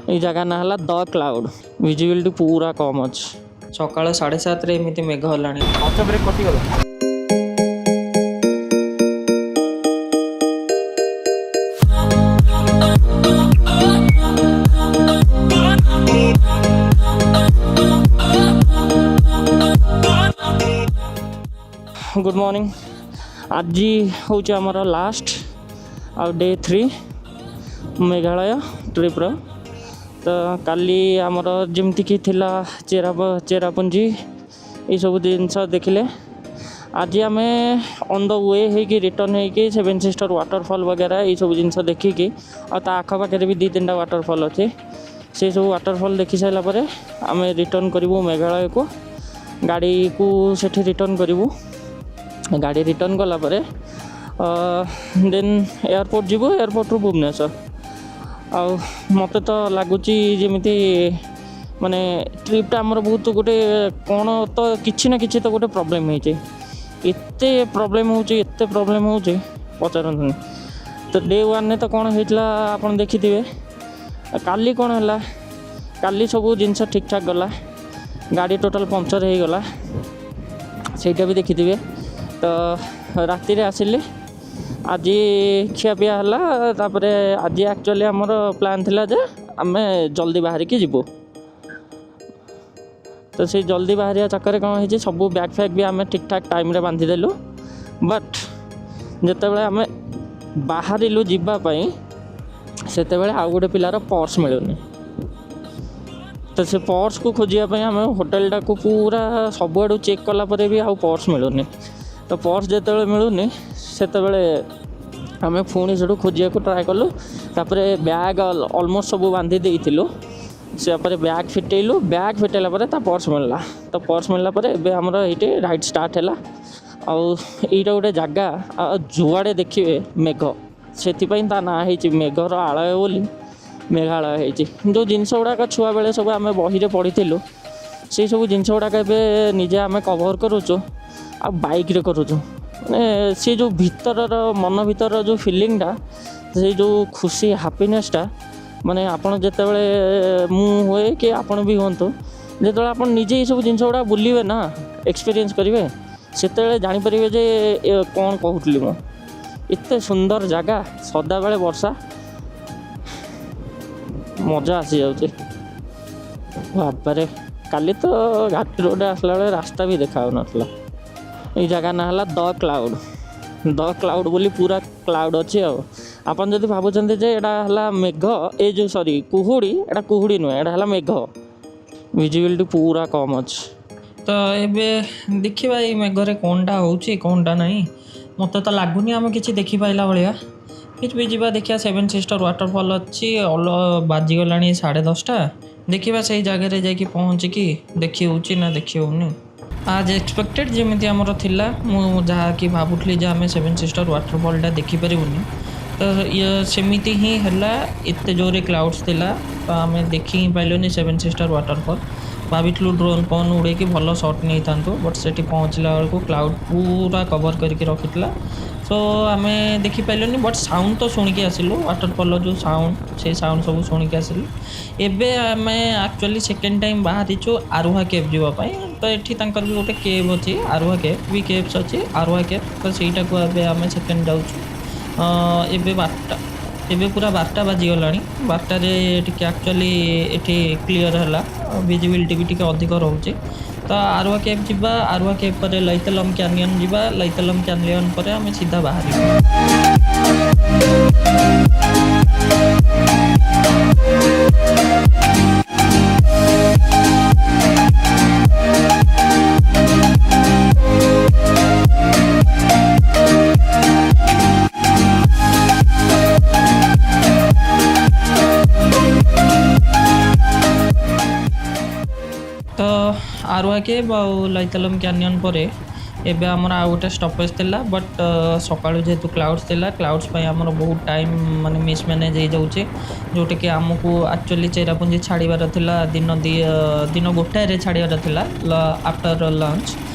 ଏଇ ଜାଗା ନାଁ ହେଲା ଦ କ୍ଲାଉଡ଼। ଭିଜିବିଲିଟି ପୁରା କମ୍ ଅଛି। ସକାଳ 7:30ରେ ଏମିତି ମେଘ ହେଲାଣି। ପାଞ୍ଚ ବ୍ରେକ୍ କଟିଗଲା। Good morning. ଆଜି ହେଉଛି ଆମର ଲାଷ୍ଟ ଆଉ ଡେ 3 ମେଘାଳୟ ଟ୍ରିପ୍ର। ତ କାଲି ଆମର ଯେମିତିକି ଥିଲା ଚେରାପୁଞ୍ଜି, ଏଇସବୁ ଜିନିଷ ଦେଖିଲେ। ଆଜି ଆମେ ଅନ୍ the we ହେଇକି ରିଟର୍ନ ହେଇକି ସେଭେନ୍ ସିଷ୍ଟର ୱାଟରଫଲ୍ ବଗେରା ଏଇସବୁ ଜିନିଷ ଦେଖିକି, ଆଉ ତା ଆଖପାଖରେ ବି ଦୁଇ ତିନିଟା ୱାଟରଫଲ୍ ଅଛି, ସେସବୁ ୱାଟରଫଲ୍ ଦେଖି ସାରିଲା ପରେ ଆମେ ରିଟର୍ନ କରିବୁ ମେଘାଳୟକୁ। ଗାଡ଼ିକୁ ସେଠି ରିଟର୍ନ କରିବୁ। ଗାଡ଼ି ରିଟର୍ନ କଲା ପରେ ଦେନ୍ ଏୟାରପୋର୍ଟ ଯିବୁ, ଏୟାରପୋର୍ଟରୁ ଭୁବନେଶ୍ୱର। ଆଉ ମୋତେ ତ ଲାଗୁଛି ଯେମିତି ମାନେ ଟ୍ରିପ୍ଟା ଆମର ବହୁତ ଗୋଟେ କ'ଣ ତ କିଛି ନା କିଛି ତ ଗୋଟେ ପ୍ରୋବ୍ଲେମ୍ ହେଇଛି। ଏତେ ପ୍ରୋବ୍ଲେମ୍ ହେଉଛି, ଏତେ ପ୍ରୋବ୍ଲେମ୍ ହେଉଛି, ପଚାରନ୍ତୁନି। ତ ଡେ 1ରେ ତ କ'ଣ ହେଇଥିଲା ଆପଣ ଦେଖିଥିବେ। ଆଉ କାଲି କ'ଣ ହେଲା? କାଲି ସବୁ ଜିନିଷ ଠିକ୍ଠାକ୍ ଗଲା, ଗାଡ଼ି ଟୋଟାଲ୍ ପଙ୍କଚର୍ ହେଇଗଲା, ସେଇଟା ବି ଦେଖିଥିବେ। ତ ରାତିରେ ଆସିଲି, ଆଜି ଖିଆପିଆ ହେଲା। ତାପରେ ଆଜି ଆକ୍ଚୁଆଲି ଆମର ପ୍ଲାନ୍ ଥିଲା ଯେ ଆମେ ଜଲ୍ଦି ବାହାରିକି ଯିବୁ। ତ ସେଇ ଜଲ୍ଦି ବାହାରିବା ଚକରେ କ'ଣ ହେଇଛି, ସବୁ ବ୍ୟାଗ୍ ଫ୍ୟାଗ୍ ବି ଆମେ ଠିକ୍ଠାକ୍ ଟାଇମ୍ରେ ବାନ୍ଧିଦେଲୁ। ବଟ୍ ଯେତେବେଳେ ଆମେ ବାହାରିଲୁ ଯିବା ପାଇଁ, ସେତେବେଳେ ଆଉ ଗୋଟେ ପିଲାର ପର୍ସ ମିଳୁନି। ତ ସେ ପର୍ସକୁ ଖୋଜିବା ପାଇଁ ଆମେ ହୋଟେଲଟାକୁ ପୁରା ସବୁଆଡ଼ୁ ଚେକ୍ କଲା ପରେ ବି ଆଉ ପର୍ସ ମିଳୁନି। ତ ପର୍ସ ଯେତେବେଳେ ମିଳୁନି, ସେତେବେଳେ ଆମେ ପୁଣି ସେଠୁ ଖୋଜିବାକୁ ଟ୍ରାଏ କଲୁ। ତାପରେ ବ୍ୟାଗ୍ ଅଲମୋଷ୍ଟ ସବୁ ବାନ୍ଧି ଦେଇଥିଲୁ। ତାପରେ ବ୍ୟାଗ୍ ଫିଟେଇଲୁ। ବ୍ୟାଗ୍ ଫିଟେଇଲା ପରେ ତା ପର୍ସ ମିଳିଲା। ତ ପର୍ସ ମିଳିଲା ପରେ ଏବେ ଆମର ଏଇଠି ରାଇଡ଼୍ ଷ୍ଟାର୍ଟ ହେଲା। ଆଉ ଏଇଟା ଗୋଟେ ଜାଗା, ଆଉ ଯୁଆଡ଼େ ଦେଖିବେ ମେଘ। ସେଥିପାଇଁ ତା ନାଁ ହେଇଛି ମେଘର ଆଳୟ ବୋଲି ମେଘାଳୟ ହେଇଛି। ଯେଉଁ ଜିନିଷ ଗୁଡ଼ାକ ଛୁଆବେଳେ ସବୁ ଆମେ ବହିରେ ପଢ଼ିଥିଲୁ, ସେଇ ସବୁ ଜିନିଷ ଗୁଡ଼ାକ ଏବେ ନିଜେ ଆମେ କଭର୍ କରୁଛୁ ଆଉ ବାଇକ୍ରେ କରୁଛୁ। ମାନେ ସେ ଯେଉଁ ଭିତରର ମନ ଭିତରର ଯେଉଁ ଫିଲିଙ୍ଗଟା, ସେଇ ଯେଉଁ ଖୁସି, ହାପିନେସ୍ଟା, ମାନେ ଆପଣ ଯେତେବେଳେ, ମୁଁ ହୁଏ କି ଆପଣ ବି ହୁଅନ୍ତୁ, ଯେତେବେଳେ ଆପଣ ନିଜେ ଏଇସବୁ ଜିନିଷ ଗୁଡ଼ା ବୁଲିବେ ନା, ଏକ୍ସପିରିଏନ୍ସ କରିବେ, ସେତେବେଳେ ଜାଣିପାରିବେ ଯେ ଏ କ'ଣ କହୁଥିଲି ମୁଁ। ଏତେ ସୁନ୍ଦର ଜାଗା, ସଦାବେଳେ ବର୍ଷା, ମଜା ଆସିଯାଉଛି। ବାବାରେ, କାଲି ତ ଘାଟି ରୋଡ଼ରେ ଆସିଲା ବେଳେ ରାସ୍ତା ବି ଦେଖାଯାଉନଥିଲା। ଏଇ ଜାଗା ନାଁ ହେଲା ଦ କ୍ଲାଉଡ଼। ଦ କ୍ଲାଉଡ଼ ବୋଲି ପୁରା କ୍ଲାଉଡ଼ ଅଛି। ଆଉ ଆପଣ ଯଦି ଭାବୁଛନ୍ତି ଯେ ଏଇଟା ହେଲା ମେଘ, ଏ ଯେଉଁ ସରି କୁହୁଡ଼ି, ଏଇଟା କୁହୁଡ଼ି ନୁହେଁ, ଏଇଟା ହେଲା ମେଘ। ଭିଜିବିଲିଟି ପୁରା କମ୍ ଅଛି। ତ ଏବେ ଦେଖିବା ଏଇ ମେଘରେ କ'ଣଟା ହେଉଛି, କ'ଣଟା ନାହିଁ। ମୋତେ ତ ଲାଗୁନି ଆମେ କିଛି ଦେଖିପାଇଲା ଭଳିଆ। ଫିର୍ ବି ଯିବା, ଦେଖିବା। ସେଭେନ୍ ସିଷ୍ଟର ୱାଟରଫଲ୍ ଅଛି। ଅଲ ବାଜିଗଲାଣି 10:30। ଦେଖିବା ସେଇ ଜାଗାରେ ଯାଇକି ପହଞ୍ଚିକି ଦେଖି ହେଉଛି ନା ଦେଖି ହେଉନି। ଆଜ୍ ଏକ୍ସପେକ୍ଟେଡ଼, ଯେମିତି ଆମର ଥିଲା, ମୁଁ ଯାହାକି ଭାବୁଥିଲି ଯେ ଆମେ ସେଭେନ୍ ସିଷ୍ଟର ୱାଟରଫଲ୍ଟା ଦେଖିପାରିବୁନି, ତ ଇଏ ସେମିତି ହିଁ ହେଲା। ଏତେ ଜୋରେ କ୍ଲାଉଡ଼୍ସ ଥିଲା, ତ ଆମେ ଦେଖି ହିଁ ପାଇଲୁନି ସେଭେନ୍ ସିଷ୍ଟର ୱାଟରଫଲ୍। ଭାବିଥିଲୁ ଡ୍ରୋନ୍ ଫୋନ୍ ଉଡ଼େଇକି ଭଲ ସଟ୍ ନେଇଥାନ୍ତୁ, ବଟ୍ ସେଠି ପହଞ୍ଚିଲା ବେଳକୁ କ୍ଲାଉଡ଼୍ ପୁରା କଭର୍ କରିକି ରଖିଥିଲା। ସୋ ଆମେ ଦେଖିପାରିଲୁନି, ବଟ୍ ସାଉଣ୍ଡ ତ ଶୁଣିକି ଆସିଲୁ। ୱାଟରଫଲ୍ର ଯେଉଁ ସାଉଣ୍ଡ, ସେଇ ସାଉଣ୍ଡ ସବୁ ଶୁଣିକି ଆସିଲୁ। ଏବେ ଆମେ ଆକ୍ଚୁଆଲି ସେକେଣ୍ଡ ଟାଇମ୍ ବାହାରିଛୁ ଆରୁହା କେଭ୍ ଯିବା ପାଇଁ। ତ ଏଠି ତାଙ୍କର ବି ଗୋଟେ କେଭ୍ ଅଛି, ଆରୁହା କେଭ୍ ବି କେଭ୍ସ ଅଛି, ଆରୁହା କେଭ୍। ତ ସେଇଟାକୁ ଏବେ ଆମେ ସେକେଣ୍ଡ ଯାଉଛୁ। ଏବେ 12ଟା, ଏବେ ପୁରା 12ଟା ବାଜିଗଲାଣି। 12ଟାରେ ଟିକେ ଆକ୍ଚୁଆଲି ଏଠି କ୍ଲିଅର୍ ହେଲା, ଭିଜିବିଲିଟି ବି ଟିକେ ଅଧିକ ରହୁଛି। ତ ଆରୁହା କେଭ୍ ଯିବା। ଆରୁହା କେଭ୍ ପରେ ଲୈତଲମ୍ କ୍ୟାନିୟନ୍ ଯିବା। ଲୈତଲମ୍ କ୍ୟାନିୟନ୍ ପରେ ଆମେ ସିଧା ବାହାରିବୁ। ତ ଆରୁହା କେଭ୍ ଆଉ ଲୈତଲମ୍ କ୍ୟାନିୟନ୍ ପରେ ଏବେ ଆମର ଆଉ ଗୋଟେ ଷ୍ଟପେଜ୍ ଥିଲା, ବଟ୍ ସକାଳୁ ଯେହେତୁ କ୍ଲାଉଡ଼୍ସ ଥିଲା, କ୍ଲାଉଡ଼୍ସ ପାଇଁ ଆମର ବହୁତ ଟାଇମ୍ ମାନେ ମିସମ୍ୟାନେଜ୍ ହେଇଯାଉଛି, ଯେଉଁଟାକି ଆମକୁ ଆକ୍ଚୁଆଲି ଚେରାପୁଞ୍ଜି ଛାଡ଼ିବାର ଥିଲା ଦିନ 1ଟାରେ ଛାଡ଼ିବାର ଥିଲା ଆଫ୍ଟର ଲଞ୍ଚ।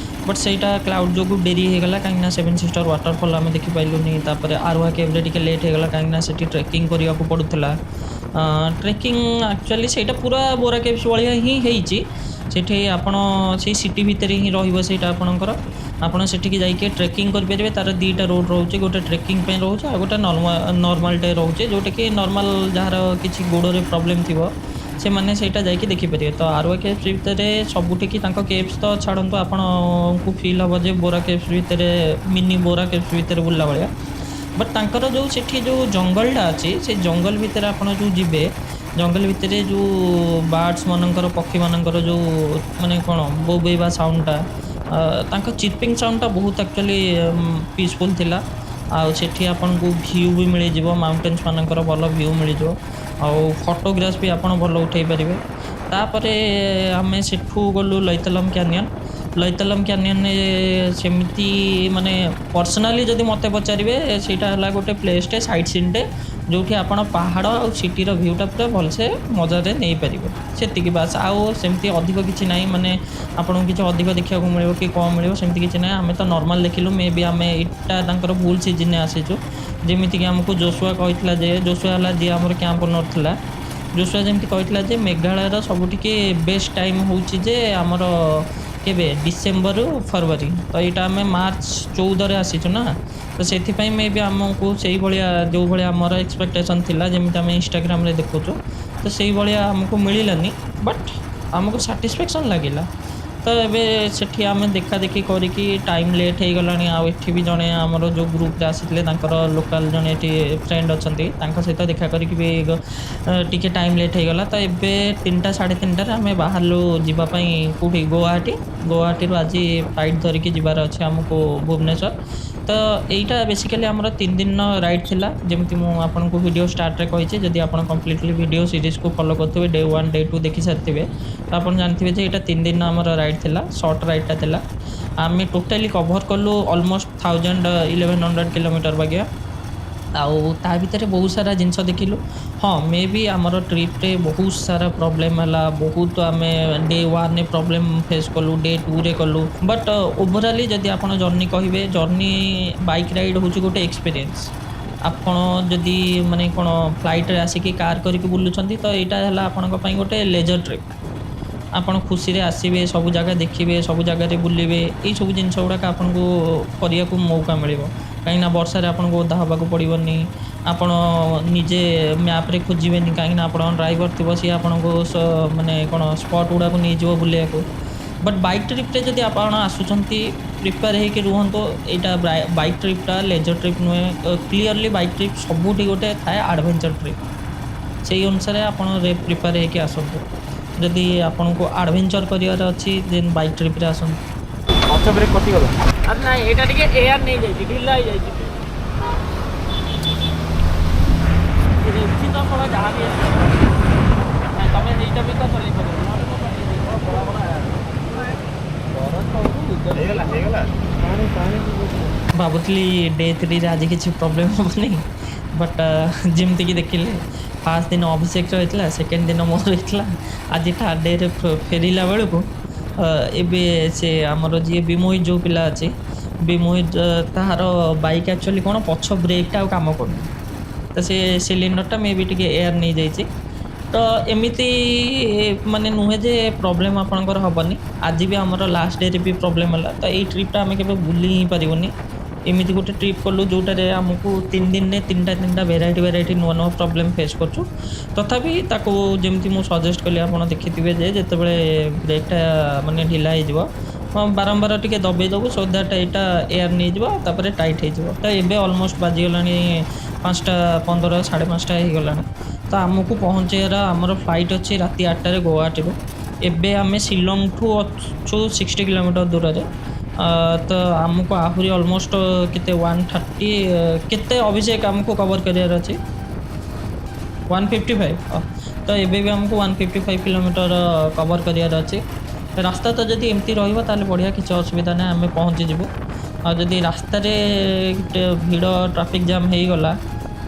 ବଟ୍ ସେଇଟା କ୍ଲାଉଡ଼୍ ଯୋଗୁଁ ଡେରି ହେଇଗଲା, କାହିଁକିନା ସେଭେନ୍ ସିଷ୍ଟର ୱାଟରଫଲ୍ ଆମେ ଦେଖିପାରିଲୁନି। ତାପରେ ଆରୁହା କେଭ୍ରେ ଟିକେ ଲେଟ୍ ହେଇଗଲା, କାହିଁକିନା ସେଠି ଟ୍ରେକିଂ କରିବାକୁ ପଡ଼ୁଥିଲା। ଟ୍ରେକିଂ ଆକ୍ଚୁଆଲି ସେଇଟା ପୁରା ବୋରା କେଭ୍ସ ଭଳିଆ ହିଁ ହେଇଛି। ସେଠି ଆପଣ ସେଇ ସିଟି ଭିତରେ ହିଁ ରହିବ ସେଇଟା ଆପଣଙ୍କର। ଆପଣ ସେଠିକି ଯାଇକି ଟ୍ରେକିଂ କରିପାରିବେ। ତାର ଦୁଇଟା ରୋଡ଼ ରହୁଛି, ଗୋଟେ ଟ୍ରେକିଂ ପାଇଁ ରହୁଛି ଆଉ ଗୋଟେ ନର୍ମାଲଟେ ରହୁଛି, ଯେଉଁଟାକି ନର୍ମାଲ ଯାହାର କିଛି ଗୋଡ଼ରେ ପ୍ରୋବ୍ଲେମ୍ ଥିବ, ସେମାନେ ସେଇଟା ଯାଇକି ଦେଖିପାରିବେ। ତ ଆରୋଆ କେଭ୍ସ ଭିତରେ ସବୁଠିକି ତାଙ୍କ କେଭ୍ସ ତ ଛାଡ଼ନ୍ତୁ, ଆପଣଙ୍କୁ ଫିଲ୍ ହେବ ଯେ ବୋରା କେଭ୍ସ ଭିତରେ, ମିନି ବୋରା କେଭ୍ସ ଭିତରେ ବୁଲିଲା ଭଳିଆ। ବଟ୍ ତାଙ୍କର ଯେଉଁ ସେଠି ଯେଉଁ ଜଙ୍ଗଲଟା ଅଛି, ସେ ଜଙ୍ଗଲ ଭିତରେ ଆପଣ ଯେଉଁ ଯିବେ, ଜଙ୍ଗଲ ଭିତରେ ଯେଉଁ ବାର୍ଡ଼ସ୍ ମାନଙ୍କର, ପକ୍ଷୀମାନଙ୍କର ଯେଉଁ ମାନେ କ'ଣ ବୋବେଇବା ସାଉଣ୍ଡଟା, ତାଙ୍କ ଚିର୍ପିଂ ସାଉଣ୍ଡଟା ବହୁତ ଆକ୍ଚୁଆଲି ପିସଫୁଲ୍ ଥିଲା। ଆଉ ସେଠି ଆପଣଙ୍କୁ ଭ୍ୟୁ ବି ମିଳିଯିବ, ମାଉଣ୍ଟେନ୍ସ ମାନଙ୍କର ଭଲ ଭ୍ୟୁ ମିଳିଯିବ ଆଉ ଫଟୋଗ୍ରାଫ ବି ଆପଣ ଭଲ ଉଠାଇ ପାରିବେ। ତାପରେ ଆମେ ସେଠୁ ଗଲୁ ଲୈତଲମ୍ କ୍ୟାନିୟନ୍। ଲୈତଲମ୍ କ୍ୟାନିୟନରେ ସେମିତି ମାନେ ପର୍ସନାଲି ଯଦି ମୋତେ ପଚାରିବେ, ସେଇଟା ହେଲା ଗୋଟେ ପ୍ଲେସ୍ଟେ, ସାଇଟ୍ ସିନ୍ଟେ, ଯେଉଁଠି ଆପଣ ପାହାଡ଼ ଆଉ ସିଟିର ଭ୍ୟୁଟା ପୁରା ଭଲସେ ମଜାରେ ନେଇପାରିବେ। ସେତିକି ବାସ୍, ଆଉ ସେମିତି ଅଧିକ କିଛି ନାହିଁ। ମାନେ ଆପଣଙ୍କୁ କିଛି ଅଧିକ ଦେଖିବାକୁ ମିଳିବ କି କ'ଣ ମିଳିବ, ସେମିତି କିଛି ନାହିଁ। ଆମେ ତ ନର୍ମାଲ୍ ଦେଖିଲୁ। ମେ ବି ଆମେ ଏଇଟା ତାଙ୍କର ଭୁଲ ସିଜିନ୍ରେ ଆସିଛୁ। ଯେମିତିକି ଆମକୁ ଜୋସୁଆ କହିଥିଲା ଯେ, ଜୋସୁଆ ହେଲା ଯିଏ ଆମର କ୍ୟାମ୍ପ ଓନର୍ ଥିଲା, ଜୋସୁଆ ଯେମିତି କହିଥିଲା ଯେ ମେଘାଳୟର ସବୁଠିକି ବେଷ୍ଟ ଟାଇମ୍ ହେଉଛି ଯେ ଆମର କେବେ ଡିସେମ୍ବରରୁ ଫେବୃଆରୀ। ତ ଏଇଟା ଆମେ ମାର୍ଚ୍ଚ 14ରେ ଆସିଛୁ ନା, ତ ସେଥିପାଇଁ ମେ ବି ଆମକୁ ସେଇଭଳିଆ, ଯେଉଁଭଳିଆ ଆମର ଏକ୍ସପେକ୍ଟେସନ୍ ଥିଲା, ଯେମିତି ଆମେ ଇନଷ୍ଟାଗ୍ରାମରେ ଦେଖୁଛୁ, ତ ସେଇଭଳିଆ ଆମକୁ ମିଳିଲାନି। ବଟ୍ ଆମକୁ ସାଟିସ୍ଫ୍ୟାକ୍ସନ୍ ଲାଗିଲା। ତ ଏବେ ସେଠି ଆମେ ଦେଖା ଦେଖି କରିକି ଟାଇମ୍ ଲେଟ୍ ହେଇଗଲାଣି। ଆଉ ଏଠି ବି ଜଣେ ଆମର ଯେଉଁ ଗ୍ରୁପ୍ରେ ଆସିଥିଲେ, ତାଙ୍କର ଲୋକାଲ୍ ଜଣେ ଏଠି ଫ୍ରେଣ୍ଡ ଅଛନ୍ତି, ତାଙ୍କ ସହିତ ଦେଖା କରିକି ବି ଟିକେ ଟାଇମ୍ ଲେଟ୍ ହେଇଗଲା। ତ ଏବେ 3ଟା 3:30ରେ ଆମେ ବାହାରିଲୁ ଯିବା ପାଇଁ କେଉଁଠି? ଗୁଆହାଟୀ। ଗୁଆହାଟୀରୁ ଆଜି ଫ୍ଲାଇଟ୍ ଧରିକି ଯିବାର ଅଛି ଆମକୁ ଭୁବନେଶ୍ୱର। ତ ଏଇଟା ବେସିକାଲି ଆମର 3 ଦିନର ରାଇଡ଼୍ ଥିଲା। ଯେମିତି ମୁଁ ଆପଣଙ୍କୁ ଭିଡ଼ିଓ ଷ୍ଟାର୍ଟରେ କହିଛି, ଯଦି ଆପଣ କମ୍ପ୍ଲିଟଲି ଭିଡ଼ିଓ ସିରିଜ୍କୁ ଫଲୋ କରୁଥିବେ, ଡେ 1, ଡେ 2 ଦେଖି ସାରିଥିବେ, ତ ଆପଣ ଜାଣିଥିବେ ଯେ ଏଇଟା 3 ଦିନ ଆମର ରାଇଡ଼୍ ଥିଲା, ସର୍ଟ ରାଇଡ଼୍ଟା ଥିଲା। ଆମେ ଟୋଟାଲି କଭର୍ କଲୁ ଅଲମୋଷ୍ଟ 1000, 1100 କିଲୋମିଟର ବାଗିଆ। ଆଉ ତା ଭିତରେ ବହୁତ ସାରା ଜିନିଷ ଦେଖିଲୁ। ହଁ, ମେ ବି ଆମର ଟ୍ରିପ୍ରେ ବହୁତ ସାରା ପ୍ରୋବ୍ଲେମ୍ ହେଲା, ବହୁତ ଆମେ ଡେ 1ରେ ପ୍ରୋବ୍ଲେମ୍ ଫେସ୍ କଲୁ, ଡେ 2ରେ କଲୁ। ବଟ୍ ଓଭରାଲି ଯଦି ଆପଣ ଜର୍ଣ୍ଣି କହିବେ, ଜର୍ଣ୍ଣି ବାଇକ୍ ରାଇଡ଼୍ ହେଉଛି ଗୋଟେ ଏକ୍ସପିରିଏନ୍ସ। ଆପଣ ଯଦି ମାନେ କ'ଣ ଫ୍ଲାଇଟ୍ରେ ଆସିକି କାର୍ କରିକି ବୁଲୁଛନ୍ତି, ତ ଏଇଟା ହେଲା ଆପଣଙ୍କ ପାଇଁ ଗୋଟେ ଲେଜର୍ ଟ୍ରିପ୍। ଆପଣ ଖୁସିରେ ଆସିବେ, ସବୁ ଜାଗା ଦେଖିବେ, ସବୁ ଜାଗାରେ ବୁଲିବେ। ଏଇସବୁ ଜିନିଷ ଗୁଡ଼ାକ ଆପଣଙ୍କୁ କରିବାକୁ ମୌକା ମିଳିବ, କାହିଁକିନା ବର୍ଷାରେ ଆପଣଙ୍କୁ ଓଦା ହେବାକୁ ପଡ଼ିବନି। ଆପଣ ନିଜେ ମ୍ୟାପ୍ରେ ଖୋଜିବେନି, କାହିଁକିନା ଆପଣଙ୍କ ଡ୍ରାଇଭର ଥିବ, ସିଏ ଆପଣଙ୍କୁ ମାନେ କ'ଣ ସ୍ପଟ୍ ଗୁଡ଼ାକୁ ନେଇଯିବ ବୁଲିବାକୁ। ବଟ୍ ବାଇକ୍ ଟ୍ରିପ୍ରେ ଯଦି ଆପଣ ଆସୁଛନ୍ତି, ପ୍ରିପେୟାର ହେଇକି ରୁହନ୍ତୁ। ଏଇଟା ବାଇକ୍ ଟ୍ରିପ୍ଟା ଲେଜର୍ ଟ୍ରିପ୍ ନୁହେଁ। କ୍ଲିଅରଲି ବାଇକ୍ ଟ୍ରିପ୍ ସବୁଠି ଗୋଟେ ଥାଏ ଆଡ଼ଭେଞ୍ଚର ଟ୍ରିପ୍। ସେଇ ଅନୁସାରେ ଆପଣ ପ୍ରିପେୟାର ହେଇକି ଆସନ୍ତୁ। ଯଦି ଆପଣଙ୍କୁ ଆଡ଼ଭେଞ୍ଚର କରିବାର ଅଛି, ଦେନ୍ ବାଇକ୍ ଟ୍ରିପ୍ରେ ଆସନ୍ତୁ। ପଛ ବ୍ରେକ୍ କଟିଗଲା। ଆରେ ନାଇଁ, ଏଇଟା ଟିକେ ଏୟାର ନେଇଯାଇଛି, ଢିଲା ହେଇଯାଇଛି। ଏଠି ତ ଶଳା ଯାହା ବି ହେଲେ ନାଇଁ, ତମେ ଏଇଟା ବି ତ ଚଲେଇ ପାରିବ, ନହେଲେ ମୁଁ ଚଲେଇ ହେଇଗଲା, ହେଇଗଲା। ଭାବୁଥିଲି ଡେ 3ରେ ଆଜି କିଛି ପ୍ରୋବ୍ଲେମ୍ ହେବନି, ବଟ୍ ଯେମିତିକି ଦେଖିଲେ, ଫାର୍ଷ୍ଟ ଦିନ ଅଭିଷେକର ହେଇଥିଲା, ସେକେଣ୍ଡ ଦିନ ମୋର ହେଇଥିଲା, ଆଜି ଥାର୍ଡ଼ ଡେରେ ଫେରିଲା ବେଳକୁ ଏବେ ସେ ଆମର ଯିଏ ବିମୋହିତ, ଯେଉଁ ପିଲା ଅଛି ବିମୋହିତ, ତାହାର ବାଇକ୍ ଆକ୍ଚୁଆଲି କ'ଣ ପଛ ବ୍ରେକ୍ଟା ଆଉ କାମ କରୁନି। ତ ସେ ସିଲିଣ୍ଡରଟା ମେ ବି ଟିକେ ଏୟାର ନେଇଯାଇଛି। ତ ଏମିତି ମାନେ ନୁହେଁ ଯେ ପ୍ରୋବ୍ଲେମ୍ ଆପଣଙ୍କର ହେବନି। ଆଜି ବି ଆମର ଲାଷ୍ଟ ଡେରେ ବି ପ୍ରୋବ୍ଲେମ୍ ହେଲା। ତ ଏଇ ଟ୍ରିପ୍ଟା ଆମେ କେବେ ଭୁଲି ହିଁ ପାରିବୁନି। ଏମିତି ଗୋଟେ ଟ୍ରିପ୍ କଲୁ, ଯେଉଁଟାରେ ଆମକୁ 3 ଦିନରେ ତିନିଟା ତିନିଟା ଭେରାଇଟି ଭେରାଇଟି ନୂଆ ନୂଆ ପ୍ରୋବ୍ଲେମ୍ ଫେସ୍ କରୁଛୁ। ତଥାପି ତାକୁ ଯେମିତି ମୁଁ ସଜେଷ୍ଟ କଲି, ଆପଣ ଦେଖିଥିବେ ଯେ ଯେତେବେଳେ ବ୍ରେକ୍ଟା ମାନେ ଢିଲା ହେଇଯିବ, ହଁ, ବାରମ୍ବାର ଟିକେ ଦବେଇ ଦେବୁ, ସୋ that ଏଇଟା ଏୟାର ନେଇଯିବ, ତାପରେ ଟାଇଟ୍ ହେଇଯିବ। ତ ଏବେ ଅଲମୋଷ୍ଟ ବାଜିଗଲାଣି 5ଟା 15, 5:30 ହେଇଗଲାଣି। ତ ଆମକୁ ପହଞ୍ଚିବାର, ଆମର ଫ୍ଲାଇଟ୍ ଅଛି ରାତି 8ଟାରେ ଗୁଆହାଟୀରୁ। ଏବେ ଆମେ ଶିଲଂଠୁ ଅଛୁ 60 କିଲୋମିଟର ଦୂରରେ। ତ ଆମକୁ ଆହୁରି ଅଲମୋଷ୍ଟ କେତେ, 130 କେତେ ଅଭିଷେକ ଆମକୁ କଭର୍ କରିବାର ଅଛି? 155। ତ ଏବେ ବି ଆମକୁ 155 କିଲୋମିଟର କଭର୍ କରିବାର ଅଛି। ରାସ୍ତା ତ ଯଦି ଏମିତି ରହିବ, ତାହେଲେ ବଢ଼ିଆ, କିଛି ଅସୁବିଧା ନାହିଁ, ଆମେ ପହଞ୍ଚିଯିବୁ। ଆଉ ଯଦି ରାସ୍ତାରେ ଭିଡ଼, ଟ୍ରାଫିକ୍ ଜାମ୍ ହେଇଗଲା,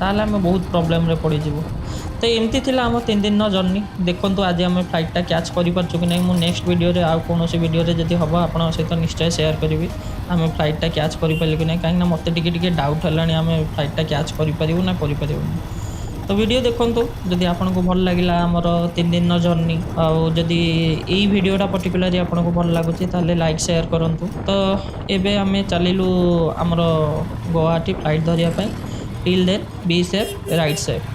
ତାହେଲେ ଆମେ ବହୁତ ପ୍ରୋବ୍ଲେମ୍ରେ ପଡ଼ିଯିବୁ। ତ ଏମିତି ଥିଲା ଆମ 3 ଦିନର ଜର୍ଣ୍ଣି। ଦେଖନ୍ତୁ, ଆଜି ଆମେ ଫ୍ଲାଇଟ୍ଟା କ୍ୟାଚ୍ କରିପାରୁଛୁ କି ନାହିଁ। ମୁଁ ନେକ୍ସଟ ଭିଡ଼ିଓରେ, ଆଉ କୌଣସି ଭିଡ଼ିଓରେ ଯଦି ହେବ, ଆପଣଙ୍କ ସହିତ ନିଶ୍ଚୟ ସେୟାର କରିବି ଆମେ ଫ୍ଲାଇଟ୍ଟା କ୍ୟାଚ୍ କରିପାରିଲୁ କି ନାହିଁ, କାହିଁକିନା ମୋତେ ଟିକେ ଟିକେ ଡାଉଟ୍ ହେଲାଣି, ଆମେ ଫ୍ଲାଇଟ୍ଟା କ୍ୟାଚ୍ କରିପାରିବୁ ନା କରିପାରିବୁନି। ତ ଭିଡ଼ିଓ ଦେଖନ୍ତୁ, ଯଦି ଆପଣଙ୍କୁ ଭଲ ଲାଗିଲା ଆମର 3 ଦିନର ଜର୍ଣ୍ଣି, ଆଉ ଯଦି ଏଇ ଭିଡ଼ିଓଟା ପର୍ଟିକୁଲାରଲି ଆପଣଙ୍କୁ ଭଲ ଲାଗୁଛି, ତାହେଲେ ଲାଇକ୍ ସେୟାର କରନ୍ତୁ। ତ ଏବେ ଆମେ ଚାଲିଲୁ ଆମର ଗୁଆହାଟୀ ଫ୍ଲାଇଟ୍ ଧରିବା ପାଇଁ। Till then, be safe, ride safe.